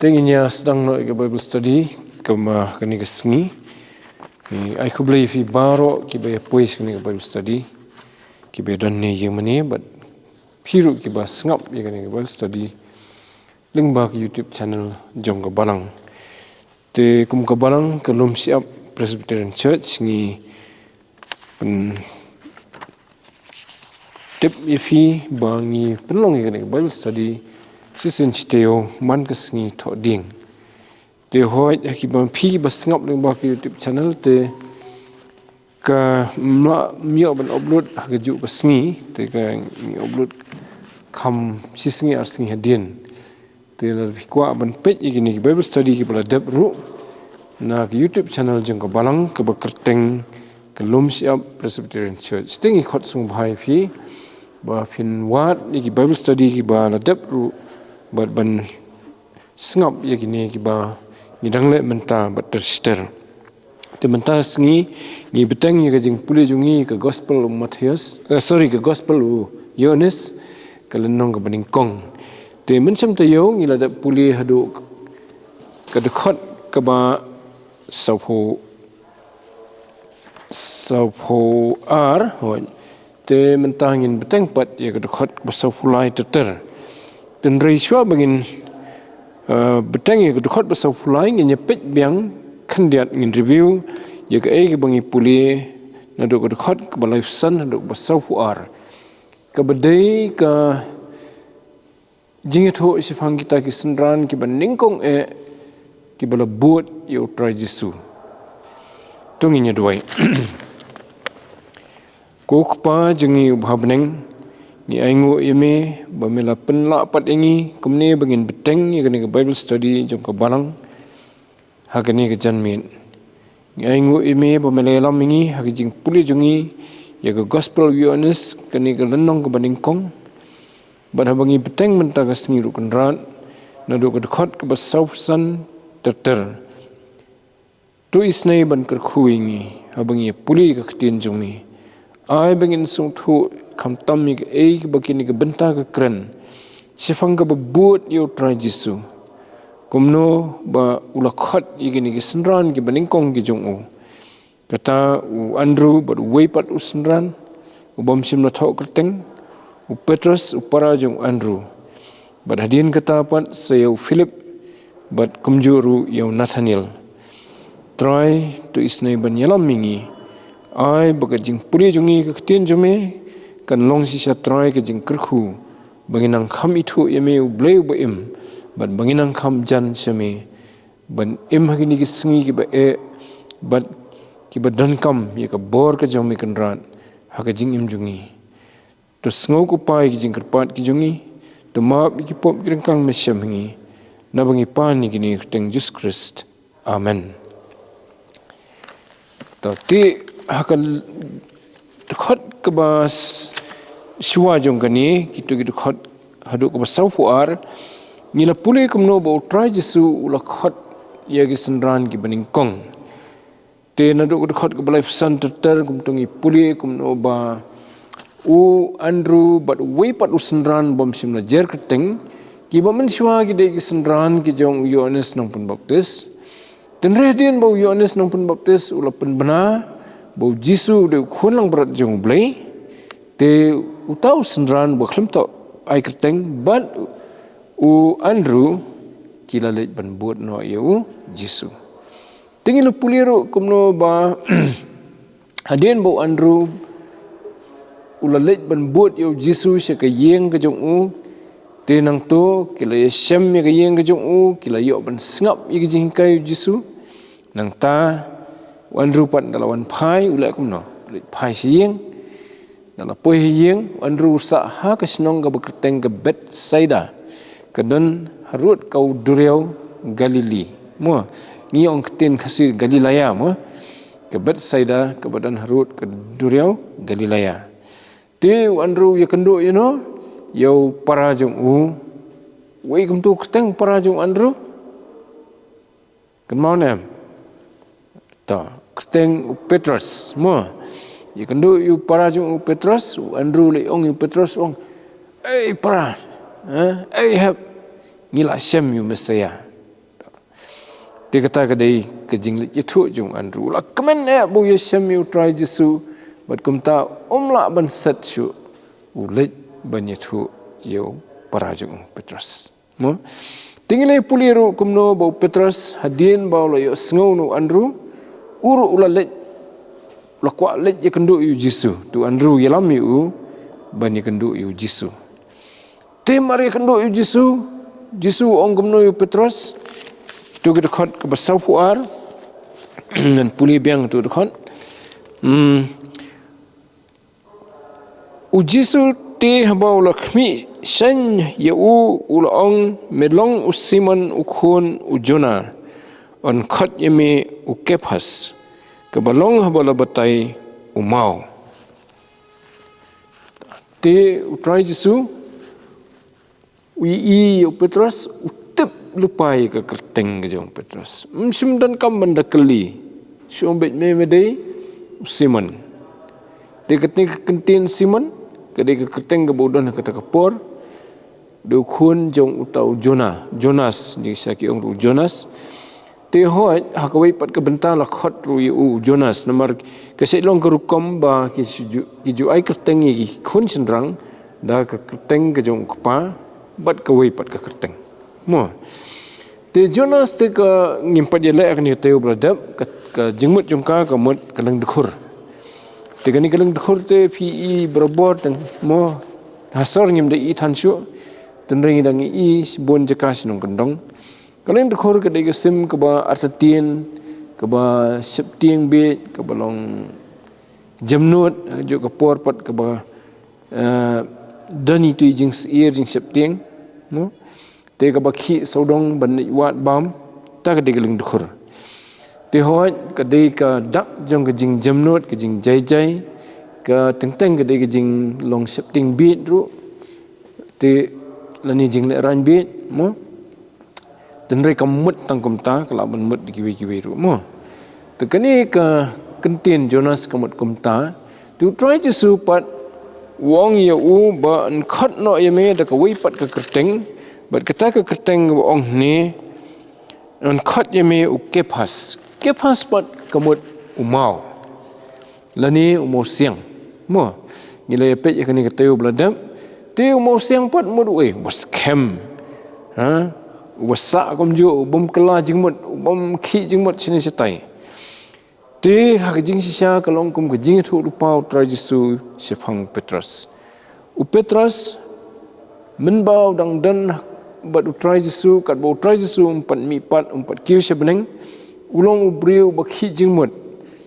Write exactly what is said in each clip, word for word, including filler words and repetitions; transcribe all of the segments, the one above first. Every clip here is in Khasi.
Te ngin ïa sdang noh ïa ka Bible study kumba kane ka sngi. Ngi ai khublei ïa phi baroh kiba ïa poi sha kane ka Bible study, kiba ïa don ne ïing mane bad phi ruh kiba sngap ïa kane ka Bible study lyngba ka YouTube channel jong ka Balang. Te kum ka Balang ka Lum Shyiap Presbyterian Church ngi pyntip ïa phi ba ngi pynlong ïa kane ka Bible study shisien shi taïew man ka sngi Thohdieng. Te hooid ha kiba phi ba sngap lyngba ka YouTube channel te ka mla ym ïoh ban upload ha kajuh ka sngi, te ka ngi upload kham shi sngi ar sngi hadien. Te lada phi kwah ban peit ïa kine ki Bible study kiba la dep ruh na ka YouTube channel jong ka Balang kaba kyrteng ka Lum Shyiap Presbyterian Church. Te ngi khot sngewbha ïa phi ba phin wad ïa ki Bible study kiba la dep ruh bad ban sngap ïa kine kiba ngi dang leh mynta bad ter shi ter. Te mynta ka sngi ngi bteng ïa ka jingpule jong ngi ka Gospel u Mathaios, eh, sorry, ka Gospel u Ïoannis, ka lynnong kaba nyngkong. Te mynshem taïew ngi la dep pule haduh ka dkhot kaba sawphew, sawphew ar, hooid. Te mynta ngin bteng pat ïa ka dkhot kaba sawphew lai ter ter. Te hynrei shuwa ba ngin, eh, bteng ïa ka dkhot ba sawphew lai, ngin ïa peit biang khyndiat, ngin review ïa kaei kaba ngi pule naduh ka dkhot kaba laiphew san haduh kaba sawphew ar. Kaba dei ka jingïathuh shaphang kita ki synran kiba nyngkong eh kiba la bud ïa u Trai Jisu. To ngin ïa duwai. Ko Kpa jong ngi uba ha bneng, ngi ainguh ïa me ba me la pynlah pat ïa ngi kumne ba ngin bteng ïa kane ka Bible study jong ka Balang ha kane ka janmiet. Ngi ainguh ïa me ba me la ïalam ïa ngi ha ka jingpule jong ngi ïa ka Gospel u Ïoannis, kane ka lynnong kaba nyngkong. Bad haba ngi bteng mynta ka sngi ruh Kynrad naduh ka dkhot kaba sawphew san ter ter, to isynei ban kyrkhu ïa ngi haba ngi ïa pule ïa ka ktien jong me. Ai ba ngin sngewthuh khamtam ïa kaei kaba kine ki bynta ki kren shaphang kaba bud ïa u Trai Jisu, kumno ba u la khot ïa kine ki synran kiba nyngkong ki jong u. Kata u Andrew bad uwei pat u synran u bym shym la thoh kyrteng, u Petros u para jong u Andrew. Bad hadien kata pat sa ïa u Philip, bad kumjuh ruh ïa u Nathaniel. Trai, to isynei ban ïalam ïa ngi. Ai ba ka jingpule jong ngi ïa ka ktien jong me kan long shisha, Trai, ka jingkyrkhu ba ngin nang kham ithuh ïa me, U Blei uba im, bad ba ngin nang kham jan sha me ban im ha kine ki sngi kiba eh bad kiba donkam ïa ka bor ka jong me Kynrad ha ka jingim jong ngi. To sngew, ko Pa, ïa ki jingkyrpad ki jong ngi, to map ïa ki pop ki ryngkang, me shem ha ngi, naba ngi pan ïa kine ha ka kyrteng Jisu Khrist. Amen. To te ha ka dkhot kaba s-, shuwa jong kane, kito ki dkhot haduh kaba sawphew ar, ngi la pule kumno ba u Trai Jisu u la khot ïa ki synran kiba nyngkong. Te naduh ka dkhot kaba laiphew san ter ter kumto ngi pule kumno ba u Andrew bad uwei pat u synran bym shym la jer kyrteng, kiba mynshuwa ki dei ki synran ki jong u Ïoannis Nongpynbaptis. Te hynrei hadien ba u Ïoannis Nongpynbaptis u la pynbna ba u Jisu u dei u Khun Langbrot jong U Blei, te uta u synran uba khlem thoh ai kyrteng bad u Andrew ki la leit ban bud noh ïa u Jisu. Te ngi la pule ruh kumno ba hadien ba u Andrew u la leit ban bud ïa u Jisu sha ka ïing ka jong u, te nangto ki la ïashem ïa ka ïing ka jong u, ki la ïoh ban sngap ïa ka jinghikai u Jisu. Nangta u Andrew pat da la wan phai, u leh kumno? U leit phai sha ïing. Da la poi ha ïing, u Andrew u sah ha ka shnong kaba kyrteng ka Bethsaida, ka don harud ka duriaw Galili. Mo, ngi ong ktien Khasi Galilaya, mo. Ka Bethsaida kaba don harud ka duriaw Galilaya. Te u Andrew u ïakynduh ïa uno, ïa u para jong u. Uei kumto kyrteng para jong u Andrew? Kynmaw ne em? To, kyrteng u Petros, mo. Ïakynduh ïa u para jong u Petros, u Andrew u leit ong ïa u Petros, u ong, "Ei para, eh, ei hep, ngi la shem ïa u Messaïah." Te kata ka dei ka jingleit ïathuh jong u Andrew. U la kmen eh ba u ïashem ïa u Trai Jisu, bad kumta um lah ban set shuh, u leit ban ïathuh ïa u para jong u Petros. Mo? Te ngi la pule ruh kumno ba u Petros hadien ba u la ïohsngew na u Andrew, u ruh u la leit, u la kwah leit ïakynduh ïa u Jisu. Te u Andrew u ïalam ïa u ban ïakynduh ïa u Jisu. Te mar ïakynduh ïa u Jisu, Jisu u ong kumno ïa u Petros? To ka dkhot kaba sawphew ar. Ngan pule biang to ka dkhot. Hmm. U Jisu te haba u la khmih shane ïa u, u la ong, me long u Simon u khun u Jona, yn khot ïa me u Kephas, kaba long haba la batai, u maw. Te u Trai Jisu u ïohi ïa u Petros, u tip lypa ïa ka kyrteng ka jong u Petros. Ym shym donkam ban da kylli. Shu ong beit, me me dei u Simon. Te kata ka kyntien Simon ka dei ka kyrteng kaba u don ha kata ka por. Dei u khun jong uta u Jona, Jonas, jingshah ki ong ruh u Jonas. Te hooid, ha kawei pat ka bynta la khot ruh ïa u Jonas, namar ka shait long ka rukom ba ki ju, ki ju ai kyrteng ïa ki khun shynrang da ka kyrteng ka jong u kpa, bad kawei pat ka kyrteng. Mo. Te Jonas te ka ngim pat ïaleh ha kane ka taïew ba la dep, ka, ka jingmut jong ka ka mut ka lyngdkhur. Te kane ka lyngdkhur te phi i barabor tang, mo, ha sor ngim da i than shuh, tynrai ngi dang i shibun jaka shnong kyndong. Ka lyngdkhur ka dei ka sim kaba artatien, kaba sheptieng beit, kaba long jemnud, ha kajuh ka por pat kaba, eh, don ïa itu i jingsyier, jingsheptieng, mo. Te kaba khih sawdong ban leit wad bam, kata ka dei ka lyngdkhur. Te hooid, ka dei ka dak jong ka jingjemnud, ka jingjaijai, ka teng teng ka dei ka jinglong sheptieng beit ruh, te lane jinglehrain beit, mo. Tynrai kam mut tang kumta, ka lah ban mut da kiwei kiwei ruh, mo. Te kane ka kyntien Jonas ka mut kumta. Te u Trai Jisu pat u ong ïa u ba yn khot noh ïa me da kawei pat ka kyrteng, bad kata ka kyrteng ba ong hangne, yn khot ïa me u Kephas. Kephas pat ka mut u maw. Lane u mawsiang. Mo, ngi la ïa peit ïa kane ka taïew ba la dep. Te u mawsiang pat mut uei, uba skhem. Ha? Uba sah kumjuh, u bym kylla jingmut, u bym khih jingmut shane shatai. Te ha ka jingshisha ka long kum ka jingïathuhlypa u Trai Jisu shaphang u Petros. U Petros, mynba u dang don bad u Trai Jisu, katba u Trai Jisu um pat mihpat, um pat kiew sha bneng, u long u briew uba khih jingmut.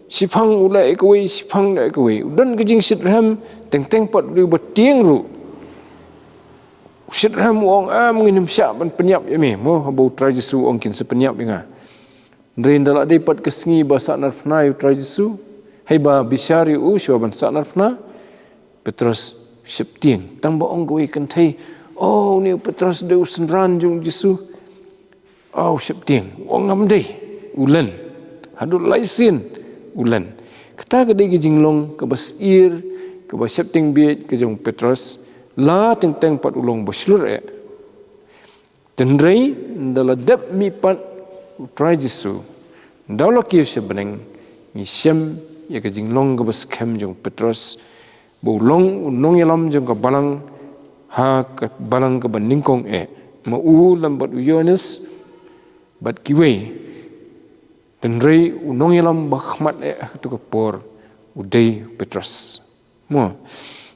Shiphang u leh ïa kawei, shiphang u leh ïa kawei. U don ka jingshitrhem, teng teng pat u briew ba tieng ruh. U shitrhem u ong, em, ngin ym shah ban pynïap ïa me. Mo, haba u Trai Jisu u ong kin sa pynïap ïa nga. Hynrei ynda la dei pat ka sngi ba sahnarphna ïa u Trai Jisu, hei ba bishar ïa u, shuwa ban sahnarphna, Petros sheptieng. Tang ba ong kawei kynthei, o, une u Petros dei u synran jong u Jisu. O, u sheptieng, u ong ngam dei, u len. Haduh lai sien, u len. Kata ka dei ka jinglong kaba syier, kaba sheptieng beit ka jong u Petros, la teng teng pat u long ba shlur eh. Hynrei, ynda la dep mihpat u Trai Jisu, ynda u la kiew sha bneng, ngi shem ïa ka jinglong kaba skhem jong u Petros, ba u long u nongïalam jong ka balang, ha ka balang kaba nyngkong eh. Ma u lem bad u Ïoannis, bad kiwei. Hynrei u nongïalam ba khmat eh ha kato ka por, u dei u Petros. Mo.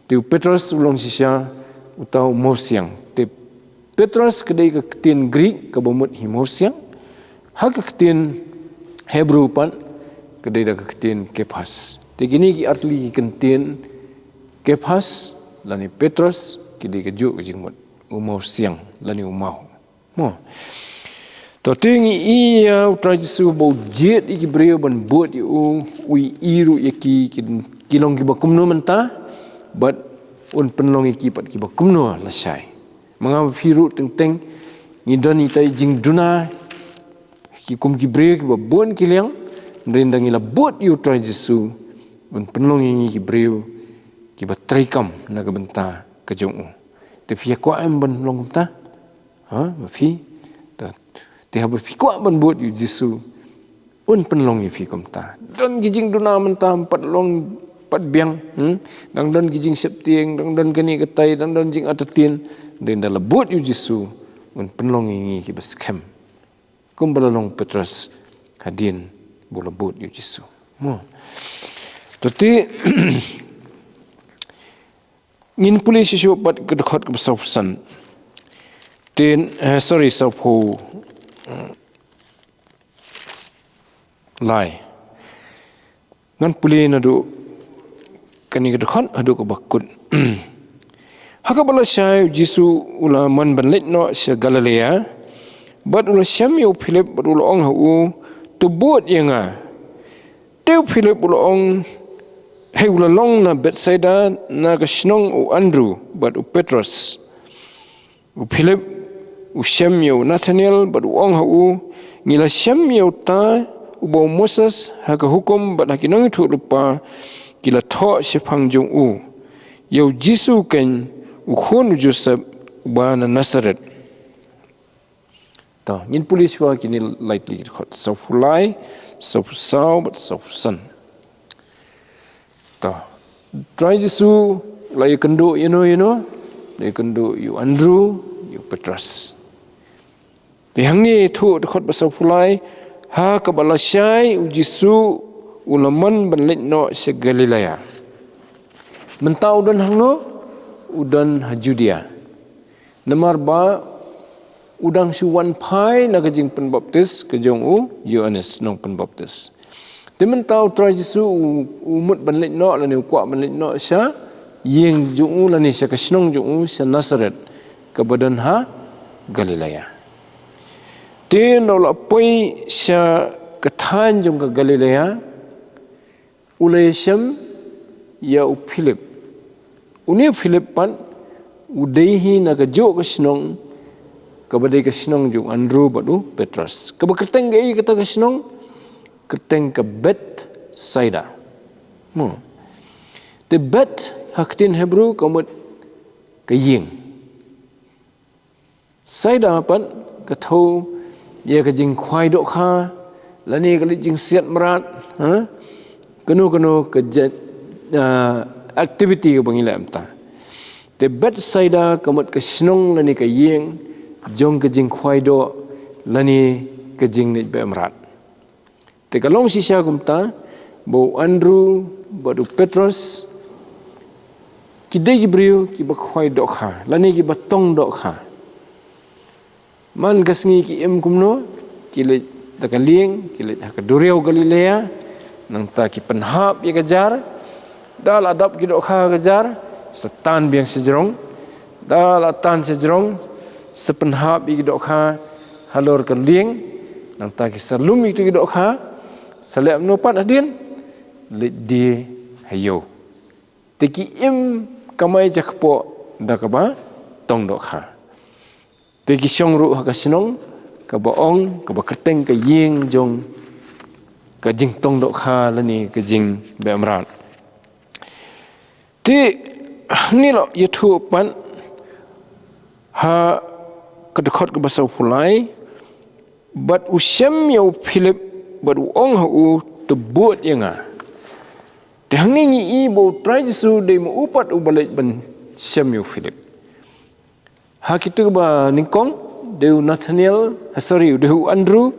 Te u Petros u long shisha uta u mawsiang. Te Petros ka dei ka ktien Greek kaba mut hi mawsiang. Ha ka ktien Hebrew pat ka dei da ka ktien Kephas. Te kine ki artylli ki kyntien Kephas lane Petros ki dei kajuh ka jingmut. U mawsiang lane u maw. Mo. To te ngi i ïa u Trai Jisu ba u jied ïa ki briew ban bud ïa u, u i ruh ïa ki, ki, ki long kiba kumno mynta, bad un pynlong ïa ki pat kiba kumno lashai. Ma nga ma phi ruh teng teng, ngi don ita i jingduna, ki kum ki briew kiba bun ki liang, hynrei ynda ngi la bud ïa u Trai Jisu, un pynlong ïa ngi ki briew, kiba treikam na ka bynta ka jong u. Te phi ïa kwah em ban long kumta? Ha, ma phi? Ta, Te haba phi kwah ban bud ïa u Jisu, un pynlong ïa phi kumta. Don ki jingduna mynta, ym pat long, ym pat biang, hmm? Dang don ki jingsheptieng, dang don kane katai, dang don jingartatien. Te ynda la bud ïa u Jisu, un pynlong ïa ngi kiba skhem. Kumba la long u Petros hadien ba u la bud ïa u Jisu. Mo. To te, ngin pule shuh shuh pat ka dkhot kaba sawphew san. Te, eh, sorry, sawphew, eh, lai. Ngan pule naduh kane ka dkhot haduh kaba kut. Ha kaba lashai u Jisu u la mon ban leit noh sha Galilea, bad u la shem ïa u Philip bad u la ong ha u, "To bud ïa nga." Te u Philip u la ong, hei, u la long na Bethsaida, na ka shnong u Andru bad u Petros. U Philip u shem ïa u Nathanael bad u ong ha u, "Ngi la shem ïa uta uba u Moses ha ka hukum bad ha ki nongïathuhlypa ki la thoh shaphang jong u, ïa u Jisu keiñ, u khun u Joseph, uba na Nasareth." To, ngin pule shuwa kine lai tylli ki dkhot, sawphew lai, sawphew saw bad sawphew san. To. Trai Jisu la ïakynduh ïano ïano, la ïakynduh ïa u Andru, ïa u Petros. Te hangne ïathuh dkhot ba sawphew lai, ha kaba lashai u Jisu u la mon ban leit noh sha Galilea. Mynta u don hangno? U don ha Judea. Namar ba u dang shu wan phai na ka jingpynbaptis ka jong u Ïoannis nongpynbaptis. Te mynta u Trai Jisu u, u mut ban leit noh lane u kwah ban leit noh sha ïing jong u lane sha ka shnong jong u sha Nasareth kaba don ha Galilea. Te ynda u la poi sha ka thaiñ jong ka Galilea, u la ïashem ïa u Philip. Une u Philip pat u dei hi na kajuh ka shnong kaba dei ka shnong jong u Andru bad u Petros. Kaba kyrteng kaei kata ka shnong? Kyrteng ka Bethsaida. Mo. Te Beth ha ktien Hebru ka mut ka ïing. Saida pat ka thew ïa ka jingkhwai dohkha lane ka leit jingsiat mrad, ha? Kano kano ka jait, ah, activity kaba ngi leh mynta. Te Bethsaida ka mut ka shnong lane ka ïing jong ka jingkhwai doh lane ka jingleit beh mrad. Te ka long shisha kumta ba u Andru bad u Petros ki dei ki briew kiba khwai dohkha lane kiba tong dohkha. Man ka sngi ki im kumno, ki leit da ka lieng, ki leit ha ka duriaw Galilea, nangta ki pynhap ïa ka jar. Da la dap ki dohkha ha ka jar, sa tan biang shajrong. Da la tan shajrong, sa pynhap ïa ki dohkha halor ka lieng, nangta ki sa lum ïa ki dohkha, sa leh kumno pat hadien, leit die ha ïew. Te ki im kamai jakpoh da kaba tong dohkha. Te ki shong ruh ha ka shnong kaba ong, kaba kyrteng ka ïing jong ka jingtong dohkha lane ka jingbeh mrad. Te hangne la ïathuh pat ha ka dkhot kaba sawphew lai, bad u shem ïa u Philip bad u ong ha u, "To bud ïa nga." Te hangne ngi i ba u Trai Jisu dei ma u pat uba leit ban shem ïa u Philip. Ha kitu ba nyngkong, dei u Nathanael, ha, sorry, dei u Andru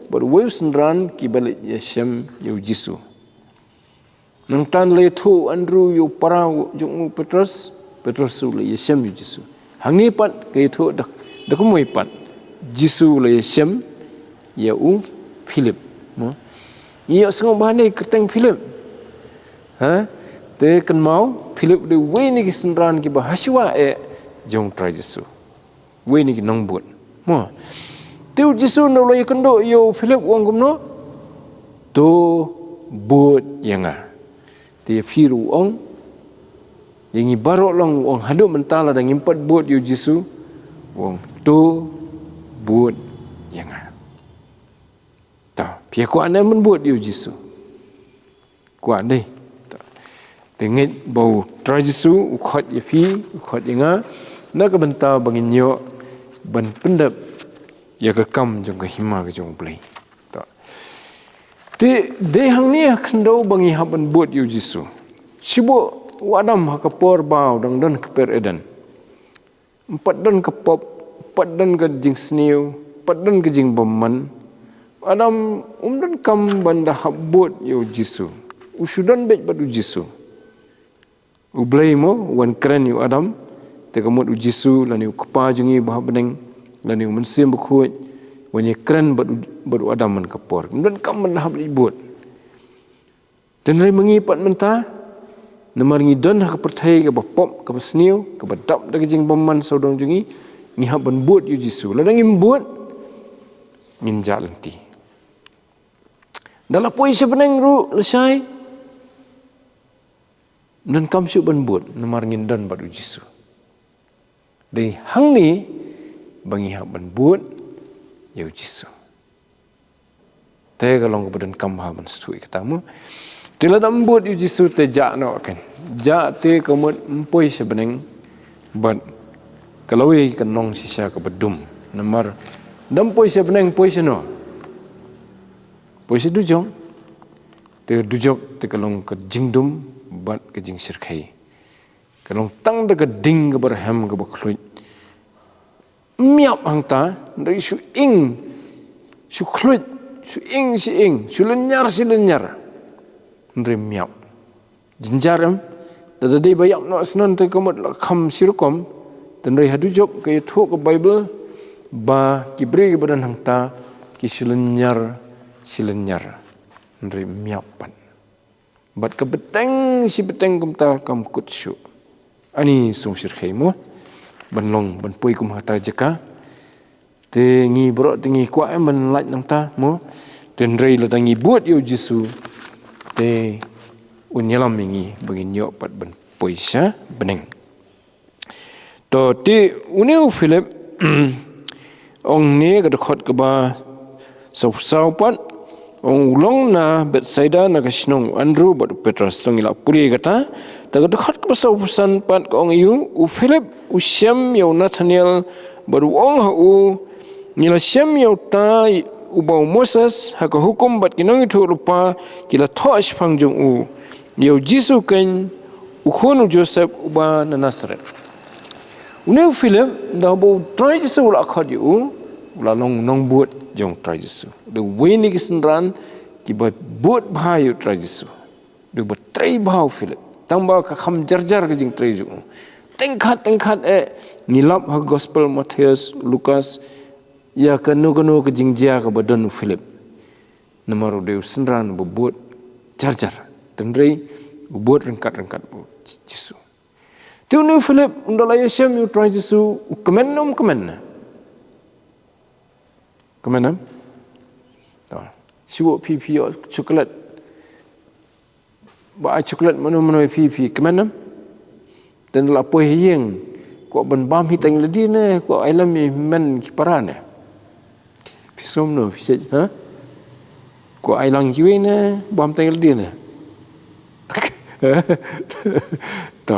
bad uwei u synran kiba leit ïashem ïa u Jisu. Nangta la ïathuh u Andru ïa u para jong u Petros, Petros u leit ïashem ïa u Jisu. Hangne pat ka ïathuh da, da kumwei pat, Jisu u leit ïashem ïa u Philip. Mo. Ïa sngewbha ne kyrteng Philip. Ha? Te kynmaw, Philip dei uwei na ki synran kiba hashwa eh jong u Trai Jisu. Uwei na ki nongbud. Mo. Te u Jisu ynda u la ïakynduh ïa u Philip u ong kumno? "To bud ïa nga." Te ïa phi ruh u ong, ïa ngi baroh long u ong haduh mynta lada ngim pat bud ïa u Jisu, u ong, "To bud ïa nga." To, phi kwah ne em ban bud ïa u Jisu? Kwah dei. To. Te ngeit ba u Trai Jisu u khot ïa phi, u khot ïa nga na ka bynta ba ngin ïoh ban pyndep ïa ka kam jong ka hima ka jong U Blei. Te dei hangne ha khyndew ba ngi hap ban bud ïa U Jisu. Shu bud u Adam ha ka por ba u dang don ha kper Eden. Ym pat don ka pop, ym pat don ka jingsniew, ym pat don ka jingbymman. Adam um donkam ban da hap bud ïa U Jisu. U shu don beit bad U Jisu. U Blei mo u wan kren ïa u Adam, te ka mut U Jisu lane u Kpa jong ngi ba ha bneng, lane U Mynsiem Bakhuid, wan ïa kren bad u, bad u Adam man ka por. Um donkam ban da hap leit bud. Te hynrei ma ngi pat mynta, namar ngi don ha ka pyrthei kaba pop, kaba sniew, kaba dap da ka jingbymman sawdong jong ngi, ngi hap ban bud ïa U Jisu. Lada ngim bud, ngin jah lynti. Da la poi sha bneng ruh lashai, ym donkam shuh ban bud, namar ngin don bad U Jisu. Dei hangne ba ngi hap ban bud ïa U Jisu. Te ka long kaba donkam bha ban sngewthuh ïa kata mo. Te lada ym bud ïa U Jisu te jah noh kein. Jah te ka mut ym poi sha bneng bad ka lawei kan long shisha kaba dum. Namar da ym poi sha bneng poi shano? Poi sha dujok. Te dujok te ka long ka jingdum bad ka jingshyrkhei. Ka long tang da ka ding kaba rhem kaba khluit. Ym ïap hangta, hynrei shu ing, shu khluit, shu ing shi ing, shu lynñiar shi lynñiar. Hynrei ym ïap. Jynjar em, da da dei ba ïap noh shynnon te ka mut la kham shi rukom. Te hynrei ha dujok ka ïathuh ka Baibl ba ki briew kiba don hangta ki shu lynñiar shi lynñiar. Hynrei ym ïap pat. Bad ka bteng shi bteng kumta kam kut shuh. Ani sngewshyrkhei mo ban long ban poi kum ha kata ka jaka. Te ngi baroh te ngi kwah em ban lait nangta mo. Te hynrei lada ngi bud ïa U Jisu te un ïalam ïa ngi ba ngin ïoh pat ban poi sha bneng. To te une u Philip ong ne ka dkhot kaba saw saw pat, ong u long na Bethsaida na ka shnong u Andrew bad u Petros. To ngi la pule kata. Te ka dkhot kaba saw san pat ka ong ïa u, u Philip u shem ïa u Nathaniel bad u ong ha u, ngi la shem ïa uta uba u Moses ha ka hukum bad ki nongïathuhlypa ki la thoh shaphang jong u, ïa u Jisu kein u khun u Joseph uba na Nasareth. Une u Philip, da ba u Trai Jisu u la khot ïa u, u la long u nongbud jong u Trai Jisu. Da uwei na ki synran kiba bud bha ïa u Trai Jisu. Da uba trei bha u Philip. Tang ba ka kham jar jar ka jingtrei jong u. Teng khat teng khat eh ngi lap ha gospel Mathaios, Lukas, ïa kano kano ka jingjia kaba don u Philip. Namar u dei u synran ba bud jar jar. Te hynrei u bud ryngkat ryngkat bad u Jisu. Te une u Philip, ynda la ïashem ïa u Trai Jisu, u kmen ne um kmen ne? Kmen ne? To. Shu phi phi ïoh chocolate. Ba ai chocolate mano mano ïa phi phi kmen ne? Te ynda la poi ha ïing, kwah ban bam hi tang ïa lade ne, kwah ai lem ïa hynmen ki para ne? Phi sngew kumno, phi shait, ha? Kwah ai lang kiwei ne, bam tang ïa lade ne? To.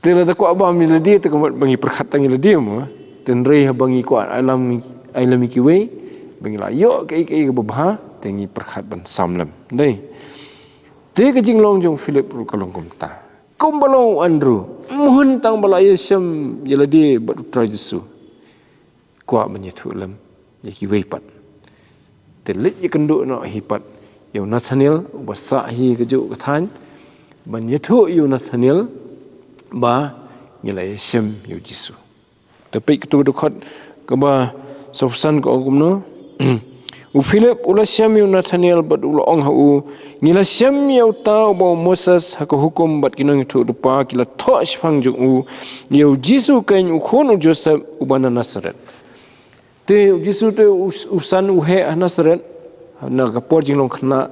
Te lada kwah bam ïa lade, te ka mut ba ngi pyrkhat tang ïa lade mo. Te hynrei haba ngi kwah ai lang, ai lem ïa kiwei, ba ngi la ïoh kaei kaei kaba bha, te ngi pyrkhat ban sam lem. Dei. Te ka jinglong jong Philip ruh ka long kumta. Kumba long u Andrew, ym hun tang ba la ïashem ïa lade bad u Trai Jisu. Kwah ban ïathuh lem ïa kiwei pat. Te leit ïakynduh noh hi pat ïa u Nathaniel, uba sah hi kajuh ka thaiñ, ban ïathuh ïa u Nathaniel ba ngi la ïashem ïa u Jisu. Te peit katu ka dkhot kaba saw san ka ong kumno. U Philip u la shem ïa u Nathaniel bad u la ong ha u, ngi la shem ïa uta uba u Moses ha ka hukum bad ki nongïathuhlypa ki la thoh shaphang jong u, ïa u Jisu kein u khun u Joseph uba na Nasareth. Te u Jisu te u, u san u heh ha Nasareth, na ka por jinglong khynnah.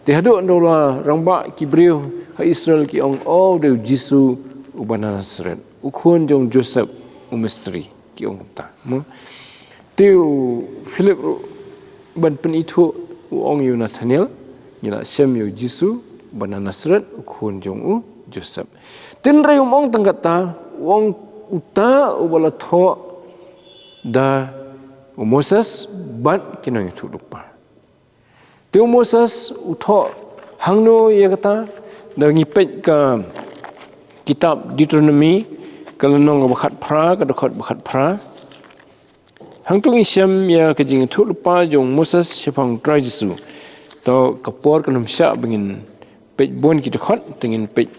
Te haduh ynda u la rangbah ki briew ha Israel ki ong, o u dei u Jisu uba na Nasareth. U khun jong Joseph u mistri ki ong kumta. Mo? Te u Philip ruh ban pynithuh u ong ïa u Nathaniel, ngi la shem ïa u Jisu uba na Nasareth, u khun jong u Joseph. Te hynrei um ong tang kata, u ong uta uba la thoh da u Moses bad ki nongïathuhlypa. Te u Moses u thoh hangno ïa kata? Da ngi peit ka kitab Deuteronomi, ka lynnong kaba khatphra, ka dkhot ba khatphra. Hangto ngi shem ïa ka jingïathuhlypa jong u Moses shaphang u Trai Jisu. To ka por kan ym shah ba ngin peit bun ki dkhot, te ngin peit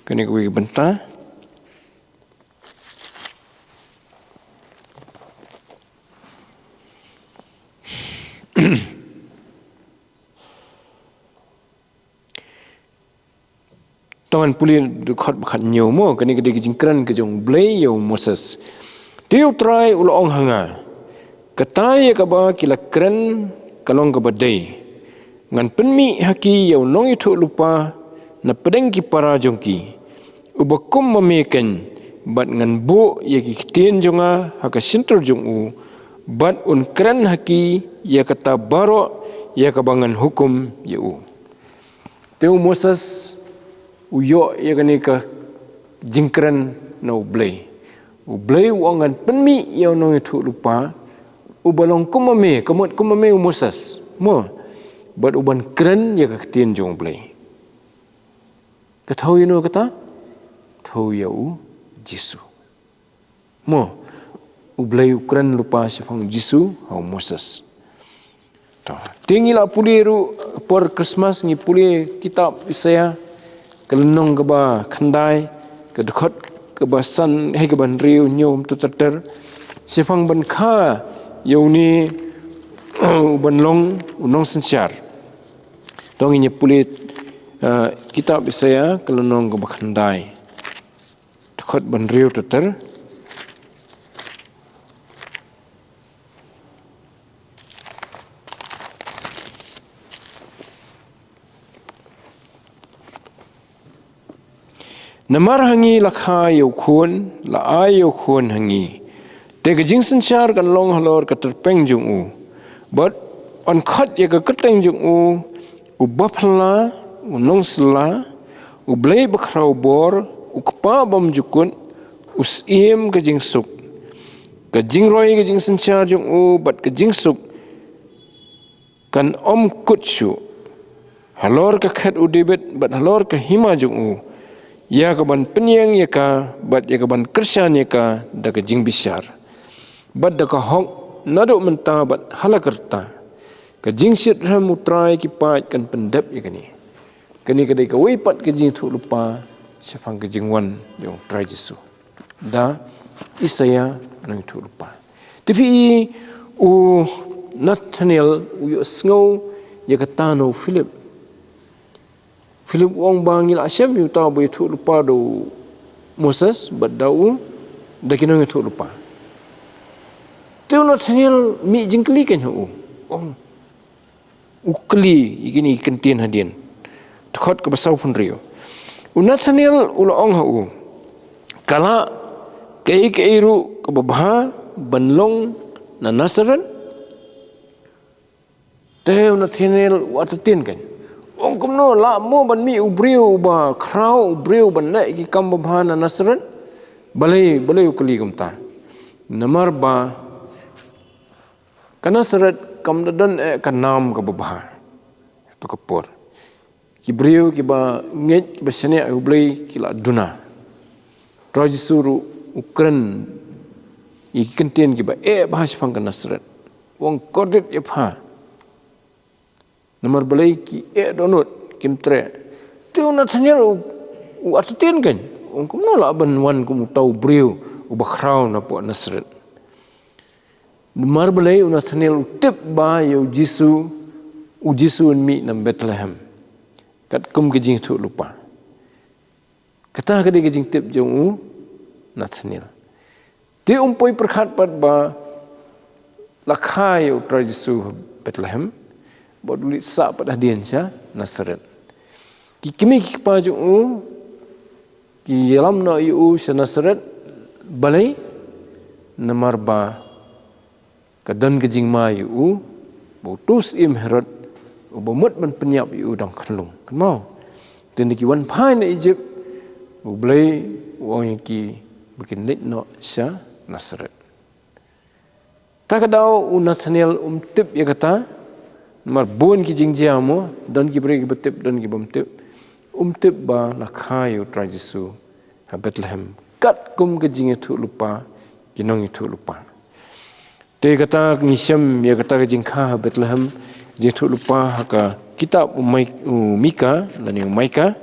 kane kawei ka bynta. To ngan pule dkhot ba khathynñiew mo, kane ka dei ka jingkren ka jong u Blei ïa u Moses. Te u Trai u la ong ha nga, kata ïa kaba ki la kren ka long kaba dei. Ngan pynmih ha ki ïa u nongïathuhlypa na pdeng ki para jong ki, uba kum ma me keiñ, bad ngan buh ïa ki ktien jong nga ha ka shyntur jong u, bad un kren ha ki ïa kata baroh ïa kaba ngan hukum ïa u. Te u Moses u ïoh ïa kane ka jingkren na u Blei. U Blei u ong ngan pynmih ïa u nongïathuhlypa uba long kum ma me, ka mut kum ma me u Moses mo, bad u ban kren ïa ka ktien jong u Blei. Ka thew ïa uno kata? Thew ïa u Jisu. Mo, u Blei u kren lypa shaphang u Jisu ha u Moses. To, te ngi la pule ruh por Christmas, ngi pule kitab Isaïah, ka lynnong kaba khyndai, ka dkhot kaba san, hei kaba hynriew, hynñiew kumto ter ter. Shaphang ban kha ïa une u ban long u nongsynshar. To ngin ïa pule, eh, kitab Isaïah, ka lynnong kaba khyndai, dkhot ba hynriew ter ter. Namar ha ngi la kha ïa u khun, la ai ïa u khun ha ngi. Te ka jingsynshar kan long halor ka tyrpeng jong u. Bad yn khot ïa ka kyrteng jong u, u baphylla, u nongsylla, u Blei bakhraw bor, u kpa bymjukut, u syiem ka jingsuk. Ka jingroi ka jingsynshar jong u, bad ka jingsuk kan ym kut shuh. Halor ka khet u David, bad halor ka hima jong u. Ïa ka ban pynïeng ïa ka, bad ïa ka ban kyrshan ïa ka, da ka jingbishar. Bad da ka hok, naduh mynta, bad ha la karta. Ka jingshitrhem u Trai ki paid kan pyndep ïa kane. Kane ka dei kawei pat ka jingïathuhlypa, shaphang ka jingwan, jong u Trai Jisu. Da, Isaïah nongïathuhlypa. Te phi i u Nathanael u ïohsngew ïa kata na u Philip. Philip u ong ba ngi la shem ïa uta uba ïathuhlypa da u Moses, bad da u, da ki nongïathuhlypa. Te u Nathanael mih jingkylli keiñ ha u. Ong, u kylli ïa kine ki kyntien hadien. Dkhot kaba sawphew hynriew. U Nathanael u la ong ha u, ka lah kaei kaei ruh kaba bha ban long na Nasareth? Te u Nathanael u artatien keiñ. Ong kumno lah mo ban mih u briew uba khraw, u briew ban leh ki kam babha na Nasareth? Balei, balei u kylli kumta? Namar ba ka Nasareth kam da don eh ka nam kaba bha. To ka por. Ki briew kiba ngeit, kiba shaniah ïa u Blei ki la duna. Trai Jisu ruh u kren ïa ki kyntien kiba eh bha shaphang ka Nasareth. U ong kordit ïa pha. Namar balei ki eh dohnud, kim treh. Te u Nathanael u, u artatien keiñ. U ong kumno lah ban wan kum uta u briew uba khraw napoh Nasareth. Namar balei u Nathanael u tip ba ïa u Jisu, u Jisu un mih na Bethlehem. Katkum ka jingïathuhlypa. Kata ka dei ka jingtip jong u Nathanael. Te um poi pyrkhat pat ba la kha ïa u Trai Jisu ha Bethlehem, bad u leit sah pat hadien sha Nasareth. Ki kmie ki kpa jong u ki ïalam noh ïa u sha Nasareth, balei? Namar ba ka don ka jingma ïa u, ba uto u syiem Herod, uba mut ban pynïap ïa u dang khyllung. Kynmaw. Te hynda ki wan phai na Ijipt, u Blei u ong ïa ki ba kin leit noh sha Nasareth. Ta ka daw u Nathaniel um tip ïa kata, namar bun ki jingjia mo, don ki briew kiba tip, don ki bym tip. Um tip ba la kha ïa u Trai Jisu ha Bethlehem, katkum ka jingïathuhlypa ki nongïathuhlypa. Te kata ngi shem ïa kata ka jingkha ha Bethlehem, jingïathuhlypa ha ka kitab u Mai-, u Mika, lane u Maika.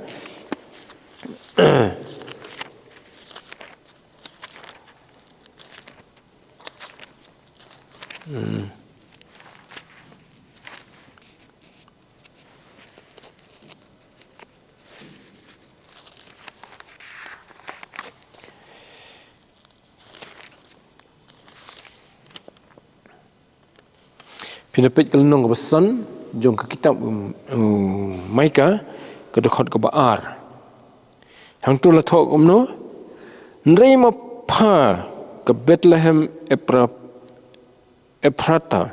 Hmm. Phin da peit ka lynnong kaba san jong ka kitab, um, um, Maika, ka dkhot kaba ar. Hangto la thoh kumno? Hynrei ma pha, ka Bethlehem Ephra-, Ephrata,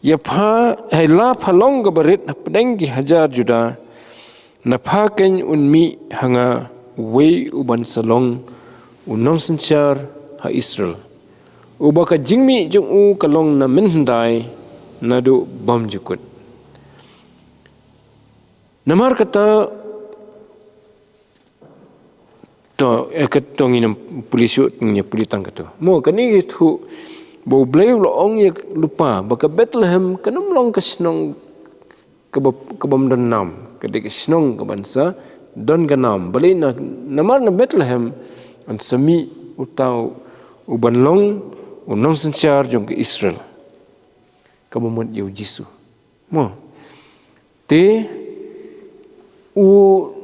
ïa pha, hei la pha long kaba rit hapdeng ki hajar Judah, na pha keiñ un mih ha nga uwei u ban sa long u nongsynshar ha Israel, uba ka jingmih jong u ka long na mynhyndai naduh bymjukut. Namar kata, to, eh, ka to ngin ym pule shuh, ngin ym pule tang kato. Mo, kane ka ïathuh ba U Blei u la ong ïa lypa ba ka Bethlehem kan ym long ka shnong kaba, ka bym don nam, ka dei ka shnong ka ban sa don ka nam. Balei? Na, namar na Bethlehem yn sa mih uta u ban long u nongsynshar jong ka Israel, kaba mut ïa u Jisu. Mo. Te u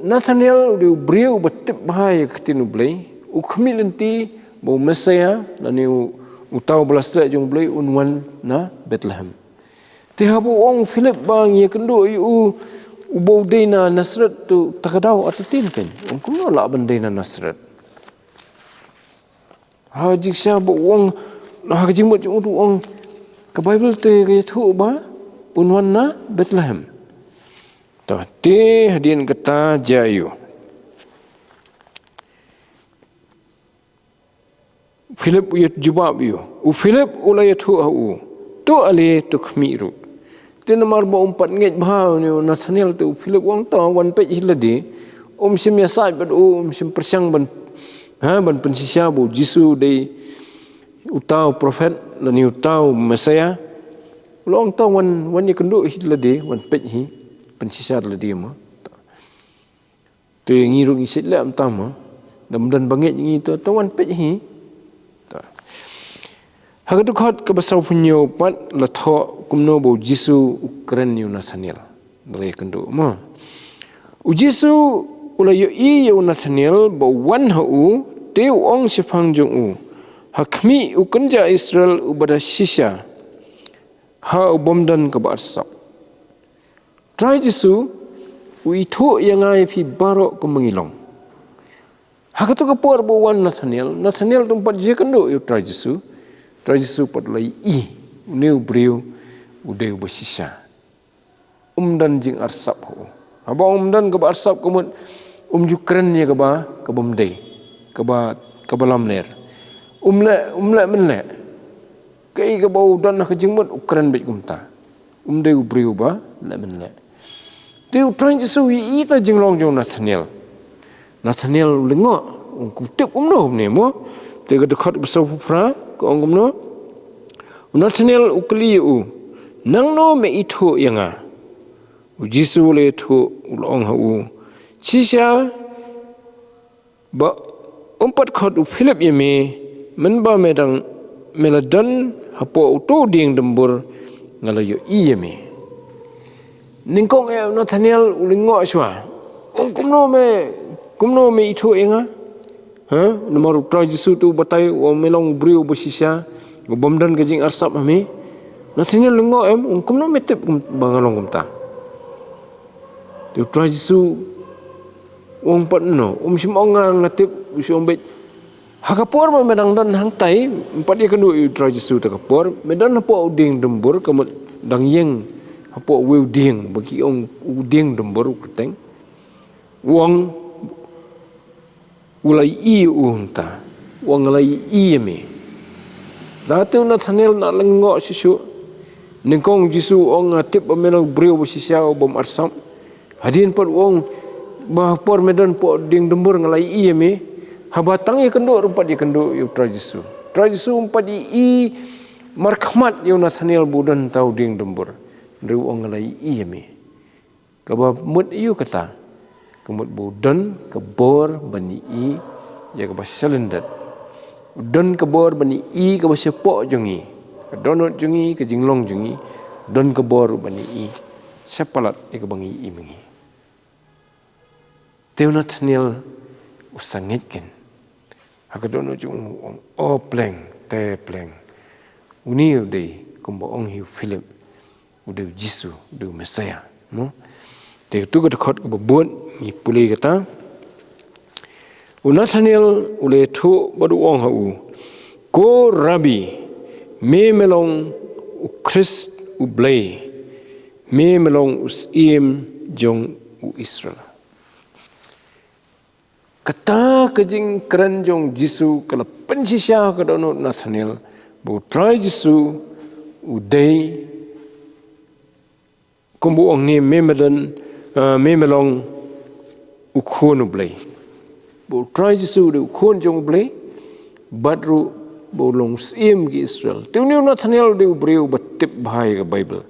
Nathaniel u dei u briew uba tip bha ïa ka ktien U Blei, u khmih lynti ba u Messaïah, lane u, uta uba la sleh jong U Blei, un wan na Bethlehem. Te haba u ong u Philip ba ngi ïakynduh ïa u, uba u dei na Nasareth, to ta ka daw artatien keiñ. Ong kumno lah ban dei na Nasareth? Ha jingshisha ba u ong, ha ka jingmut jong u, u ong, ka Baibl te ka ïathuh ba un wan na Bethlehem. To, te hadien kata jia ïa u. Philip u ïa jubab ïa u. U Philip u la ïathuh ha u, to ale, to khmih ruh. Te namar ba um pat ngeit bha une u Nathaniel, te u Philip u ong, to wan peit hi lade. Um shym ïasaid bad u, um shym pyrshang ban, ha, ban pynshisha ba u Jisu u dei uta u prophet lane uta u Messaïah. U la ong, to wan, wan ïakynduh hi lade, wan peit hi, pynshisha lade mo. Te ngi ruh ngi shet leh mynta mo. Da ym don ba ngeit ngi, to, to wan peit hi. To. Ha ka dkhot kaba sawphew hynñiew pat la thoh kumno ba u Jisu u kren ïa u Nathaniel. Ba la ïakynduh mo. U Jisu u la ïohi ïa u Nathaniel ba u wan ha u, te u ong shaphang jong u, ha khmih u kynja Israel uba da shisha, ha u bym don kaba arsap. Trai Jisu u ithuh ïa nga ïa phi baroh kumba ngi long. Ha kato ka por ba u wan Nathaniel, Nathaniel te um pat ju ïakynduh ïa u Trai Jisu. Trai Jisu pat u la ïohi une u briew u dei uba shisha. Um don jingarsap ha u. Haba um don kaba arsap ka mut um ju kren ïa kaba, kaba ym dei, kaba, kaba lamler. Um leh, um leh mynleh. Kaei kaba u don ha ka jingmut u kren beit kumta. Um dei u briew ba leh mynleh. Te u Trai Jisu u ïohi ïa ka jinglong jong u Nathaniel. Nathaniel u lyngngoh, u ong, u tip kumno kumne mo. Te ka dkhot ba sawphew phra ka ong kumno. U Nathaniel u kylli ïa u, nangno me ithuh ïa nga? U Jisu u la ïathuh, u la ong ha u, shisha ba um pat khot u Philip ïa me, mynba me dang, me la don hapoh uto u dieng dymbur, nga la ïohi ïa me. Nyngkong eh u Nathaniel u lyngngoh shuwa. U ong, kumno me, kumno me ithuh ïa nga? Ha? Namar u Trai Jisu te u batai, u ong me long u briew uba shisha, u bym don ka jingarsap ha me. Nathaniel u lyngngoh em, u ong, kumno me tip kum, ba nga long kumta? Te u Trai Jisu u ong pat, no, um shym ong nga, nga tip, u shu ong beit, ha ka por ba me dang don hangtai, me pat ïakynduh ïa u Trai Jisu, ha ka por me don hapoh u dieng dymbur, ka mut dang ïeng hapoh uwei u dieng, ba ki ong u dieng dymbur u kyrteng. U ong, u la ïohi ïa u hangta. U ong, nga la ïohi ïa me. Te u Nathaniel u la lyngngoh shuh shuh. Nyngkong u Jisu u ong, nga tip ba me long u briew ba shisha u bym arsap. Hadien pat u ong, ba ha por me don hapoh dieng dumbur nga la ïohi ïa me. Haba tang ïakynduh ruh um pat ïakynduh ïa u Trai Jisu. Trai Jisu um pat ïohi markhmat ïa u Nathaniel ba u don hangta ha dieng dumbur. Hynrei u ong, nga la ïohi ïa me. Kaba mut aïu kata? Ka mut ba u don ka bor ban ïohi ïa kaba shalyndet. U don ka bor ban ïohi kaba shapoh jong ngi, ka dohnud jong ngi, ka jinglong jong ngi. U don ka bor ban ïohi shapalat ïa kaba ngi ïohi ma ngi. Te u Nathaniel u sangeh keiñ. Ha ka dohnud jong u u ong, o pleng, te pleng. Une u dei kumba ong hi u Philip, u dei u Jisu, u dei u Messiah. Mo? Te katto ka dkhot kaba bud ngi pule kata. U Nathaniel u la ïathuh bad u ong ha u, ko Rabbi, me me long u Khrist u Blei, me me long u Syiem jong u Israel. Kata ka jingkren jong u Jisu ka la pynshisha ha ka dohnud u Nathaniel ba u Trai Jisu u dei, kumba u ong ne, me me don, eh, me me long u Khun u Blei. Ba u Trai Jisu u dei u Khun jong u Blei, bad ruh ba u long u Syiem ki Israel. Te une u Nathaniel u dei u briew ba tip bha ïa ka Baibl.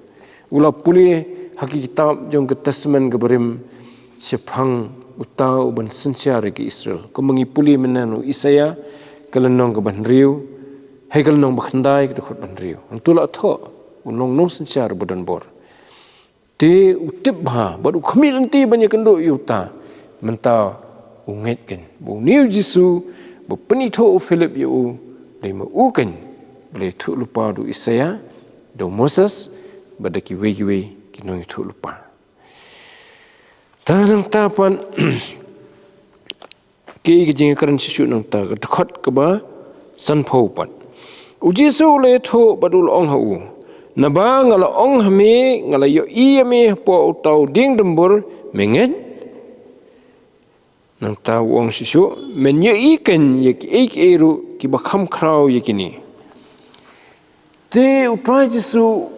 U la pule ha ki kitab jong ka Testament kaba Rim shaphang uta uban synshar ïa ki Israel. Kumba ngi pule mynne na u Isaïah, ka lynnong kaba hynriew, ha ka lynnong ba khyndai, ka dkhot ba hynriew. Hangto la thoh, u long nongsynshar ba don bor. Te u tip bha, bad u khmih lynti ban ïakynduh ïa uta. Mynta u ngeit keiñ ba une u Jisu ba pynithuh u Philip ïa u, dei ma u keiñ ba la ïathuh lypa da u Isaïah, da u Moses, bad da kiwei kiwei ki nongïathuh lypa. Te nangta pat, kaei ka jingkren shisha nangta, ka dkhot kaba sanphew pat. U Jisu u la ïathuh bad u la ong ha u, naba nga la ong ha me, nga la ïohi ïa me hapoh uta u dieng dumbur, me ngeit? Nangta u ong shisha, men ïohi keiñ ïa kiei kiei ruh kiba kham khraw ïa kine. Te u Trai Jisu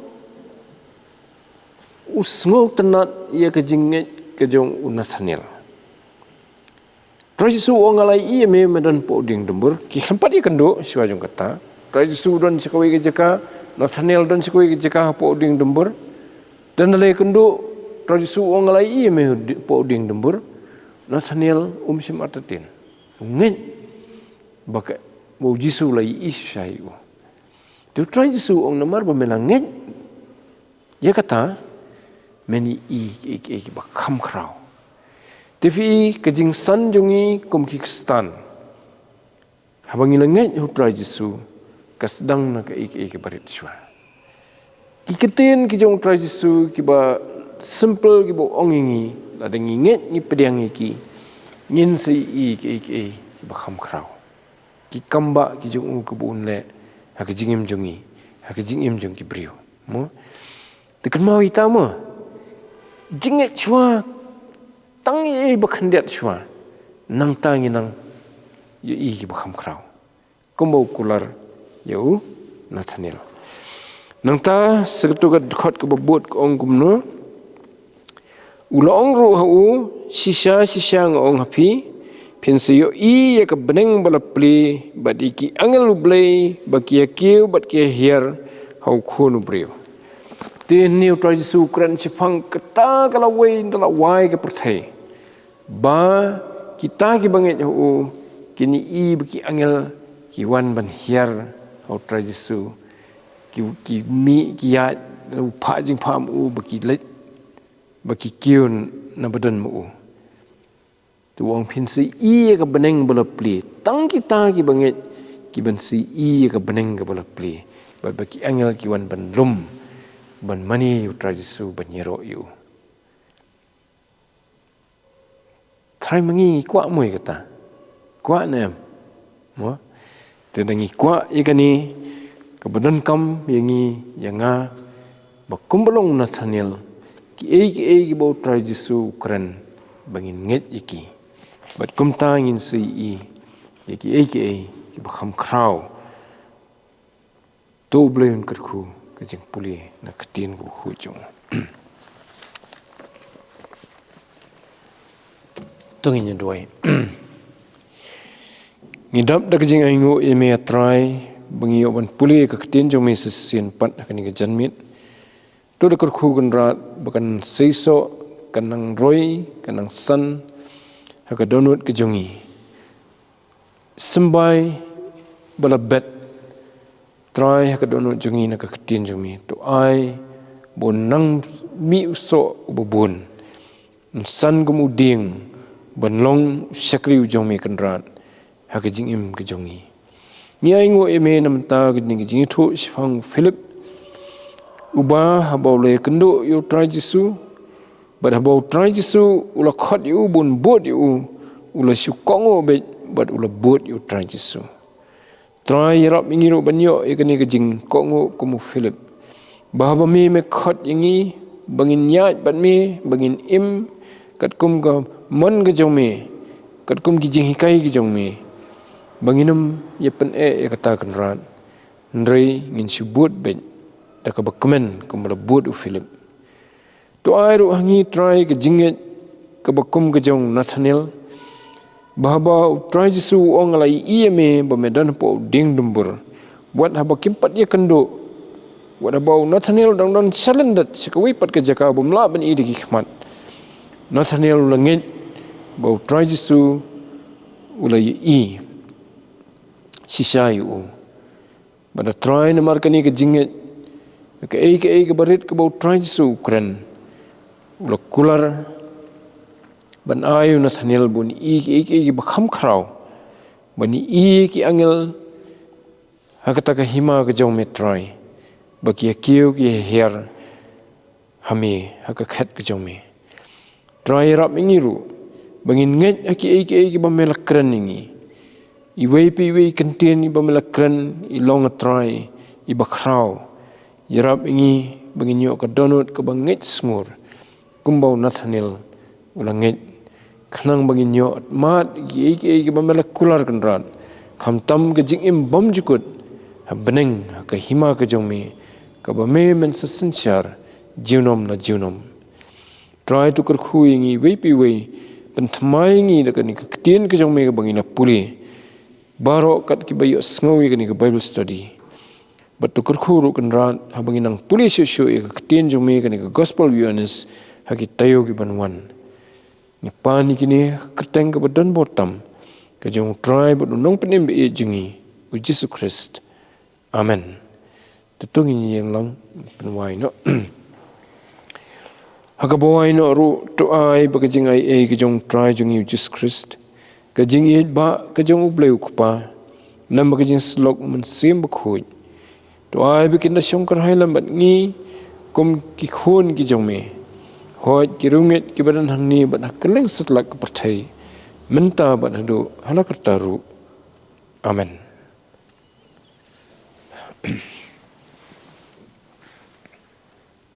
u sngewtynnad ïa ka jingngeit ka jong u Nathaniel. Trai Jisu u ong, nga la ïohi ïa me, me don hapoh dieng dumbur. Kim pat ïakynduh shuwa jong kata. Trai Jisu u don sha kawei ka jaka, Nathaniel u don sha kawei ka jaka hapoh dieng dumbur. Te ynda la ïakynduh, Trai Jisu u ong, nga la ïohi ïa me hapoh dieng dumbur. Nathaniel um shym artatien. U ngeit ba ka, ba u Jisu u la ïohi shisha ïa u. Te u Trai Jisu u ong, namar ba me la ngeit ïa kata, men ïohi kiei kiei kiba kham khraw. Te phi i ka jingsan jong ngi kum ki Khristan, haba ngi la ngeit ha u Trai Jisu, ka sdang na kaei kaei kaba rit shuwa. Ki ktien ki jong u Trai Jisu kiba simple kiba u ong ïa ngi, lada ngi ngeit ngi pdiang ïa ki, ngin sa ïohi kiei kiei kiba kham khraw. Ki kambah ki jong u kiba un leh ha ka jingim jong ngi, ha ka jingim jong ki briew. Mo? Te kynmaw ïa kata mo. Jingngeit shuwa, tang ïa ei ba khyndiat shuwa, nangta ngin nang ïohi kiba kham khraw. Kumba u kular ïa u Nathaniel. Nangta sa katto ka dkhot kaba bud ka ong kumno. U la ong ruh ha u, shisha shisha nga ong ha phi, phin sa ïohi ïa ka bneng ba la plie bad ïa ki angel u Blei ba ki ïa kiew bad ki ïa hiar ha u Khun u briew. Te hangne u Trai Jisu u kren shaphang kata ka lawei ynda la wai ka pyrthei, ba kita kiba ngeit ha u kin ïohi ba ki angel ki wan ban hiar ha u Trai Jisu, ki, ki mih ki ïaid, u phah jingphah ma u, ba ki leit, ba ki kiew na ba don ma u. Te u ong phin sa ïohi ïa ka bneng ba la plie. Tang kita kiba ngeit ki ban sa ïohi ïa ka bneng kaba la plie. Bad ba ki angel ki wan ban lum, ban mane ïa u Trai Jisu, ban ïaroh ïa u. Trai ma ngi ngi kwah mo ïa kata? Kwah ne em? Mo? Te da ngi kwah ïa kane, kaba donkam ïa ngi, ïa nga, ba kumba long u Nathaniel, kiei kiei kiba u Trai Jisu u kren, ba ngin ngeit ïa ki. Bad kumta ngin sa ïohi ïa kiei kiei kiba kham khraw. To U Blei un kyrkhu ka jingpule na ka ktien kaba khuid jong u. To ngin ïa duwai. Ngi dap da ka jingainguh ïa me, A Trai, ba ngi ïoh ban pule ka ktien jong me shisien pat ha kane ka janmiet. To da kyrkhu Kynrad ba kan seisoh, kan nang roi, kan nang san ha ka dohnud ka jong ngi. Symbai ba la bet, Trai, ha ka dohnud jong ngi na ka ktien jong me. To ai ba un nang mih u soh uba bun, un san kum u dieng, ban long u shakri u jong me Kynrad ha ka jingim ka jong ngi. Ngi ainguh ïa me na ka bynta ka jingïathuh shaphang u Philip, uba haba u la ïakynduh ïa U Trai Jisu, bad haba U Trai Jisu u la khot ïa u ba un bud ïa u, u la shu kohnguh beit bad u la bud ïa U Trai Jisu. Trai, ïarap ïa ngi ruh ban ïoh ïa kane ka jingkohnguh kum u Philip, ba haba me me khot ïa ngi ba ngin ïaid bad me, ba ngin im katkum ka mon ka jong me, katkum ki jinghikai ki jong me, ba ngin ym ïa pyneh ïa kata Kynrad, hynrei ngin shu bud beit da kaba kmen kumba la bud u Philip. To ai ruh ha ngi, Trai, ka jingngeit kaba kum ka jong u Nathaniel, ba haba U Trai Jisu u ong, nga la ïohi ïa me ba me don hapoh u dieng dumbur, wat haba kim pat ïakynduh, wat haba u Nathaniel u dang don shalyndet sha kawei pat ka jaka bym lah ban ïohi da ki khmat, Nathaniel u la ngeit ba U Trai Jisu u la ïohi shisha ïa u. Bad A Trai, namar kane ka jingngeit, kaei kaei kaba rit kaba U Trai Jisu u kren, u la kular ban ai ïa u Nathaniel ba un ïohi kiei kiei kiba kham khraw, ban ïohi ki angel ha kata ka hima ka jong me, Trai, ba ki ïa kiew ki ïa hiar ha me, ha ka khet ka jong me. Trai, ïarap ïa ngi ruh ba ngin ngeit ha kiei kiei kiba me la kren ïa ngi. Iwei pa iwei i kyntien iba me la kren i long, A Trai, iba khraw. Ïarap ïa ngi ba ngin ïoh ka dohnud kaba ngeit sngur kumba u Nathaniel u la ngeit, khnang ba ngin ïoh mad kiei kiei kiba me la kular, Kynrad, khamtam ka jingim bymjukut ha bneng, ha ka hima ka jong me, kaba me men sa synshar junom la junom. Trai, to kyrkhu ïa ngi iwei pa iwei, pynthymmai ïa ngi da kane ka ktien ka jong me kaba ngi la pule baroh kat kiba ïohsngew ïa kane ka Bible study. Bad to kyrkhu ruh, Kynrad, haba ngi nang pule shuh shuh ïa ka ktien jong me, kane ka Gospel u Ïoannis, ha ki taïew kiban wan. Ngi pan ïa kine ha ka kyrteng kaba don bor tam ka jong U Trai bad U Nongpynim ba ïeit jong ngi, U Jisu Khrist. Amen. To ngin ïeng lang, pynwai noh. Ha kaba wai noh ruh, to ai ba ka jingaiei ka jong U Trai jong ngi U Jisu Khrist, ka jingïeit ba ka jong U Blei U Kpa, lem bad ka jingsyllok U Mynsiem Bakhuid, to ai ba kin da shongkar hai lem bad ngi kum ki khun ki jong me. Hooid, ki riewngeit kiba don hangne bad ha kylleng satlak ka pyrthei, mynta bad haduh hala karta ruh. Amen.